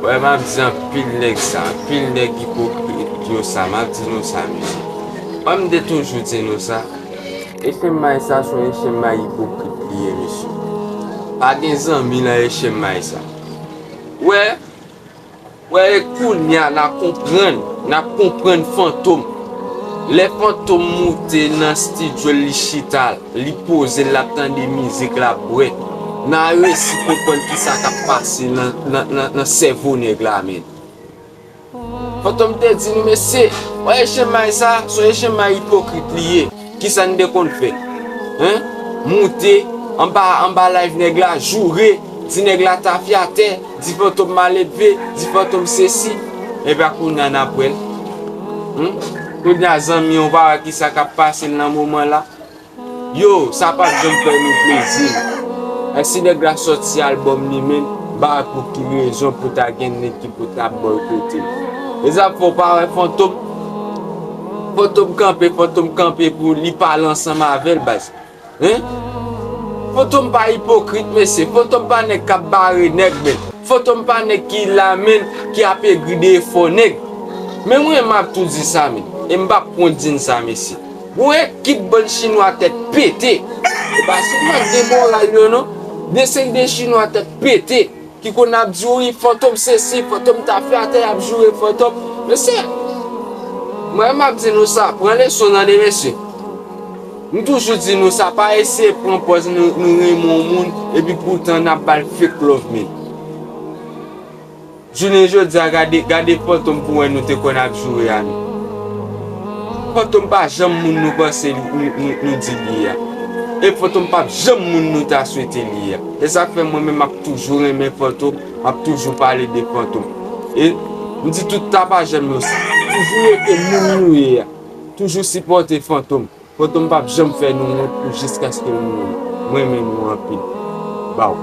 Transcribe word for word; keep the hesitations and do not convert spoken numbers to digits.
Wè, m ap di anpil nèg sa, anpil nèg ipokrit yo sa, m ap di nou sa, mesye. Wè, m te toujou di nou sa. Echenmay sa se yon echenmay ipokrit li ye, mesye. Pa gen zanmi nan echenmay sa. Wè, wè, e kounye a n a konprann, n ap konprann Fantom. Lè Fantom moute nan estidyo l, li chita, li poze, l ap tande mizik, l ap bwè. N a resi konprann kisa k ap pase nan, nan, nan, nan sèvo nèg la, menn. Fantom te di nou, mesye, wè echenmay sa, se yon echenmay ipokrit li ye. Kisa n te konn fè? Hein? Moute anba, anba live nèg la, joure, di nèg la tafyatè, di Fantom maledve, di Fantom sesi. Epi a kounye a n ap wè l. Hmm? Kounye a zanmi, ou pa wè kisa k ap pase l nan moman la? Yo, sa p ap janm fè nou plezi. Èske si nèg la sòti albòm li menm, m pa wè pou ki rezon pou ta gen nèg ki pou ta bòykote l. E sa fè w pa wè Fantom? Fantom kanpe, Fantom kanpe pou li pale ansanm avè l, baz. Hein? Fantom pa ipokrit, mesye. Fantom pa nèg k ap bare nèg, menn. Fantom pa nèg ki la, menn, ki ap egri de efò nèg. Men mwen, m ap tou di sa, menn. E m p ap pran din sa, mesye. Gon ekip bann chinwa tèt pete. E pa sèlman de moral yo non. De seri de chinwa tèt pete ki konn ap di wi Fantom sesi, Fantom tafyatè, y ap joure Fantom. Mesye, mwen m ap di nou sa, pran leson tande mesye. M toujou di nou sa, pa eseye pran pòz nou, nou renmen yon moun, epi poutan n ap ba l fake love, menn. Jounen jodi a, gade, gade Fantom pou wè nou te konn ap joure a, menn. Fantom pa janm moun nou panse li, nou, nou, nou di li ye a. E Fantom p ap janm moun nou ta swete li ye a. E sa k fè mwen menm m ap toujou renmen Fantom, m ap toujou pale de Fantom. E m di tout ta pa janm yo sa. Toujou rete moun nou ye a. Toujou sipòte Fantom. Fantom p ap janm fè nou wont pou jiskaske nou mouri. Mwen renmen nou anpil. Baw.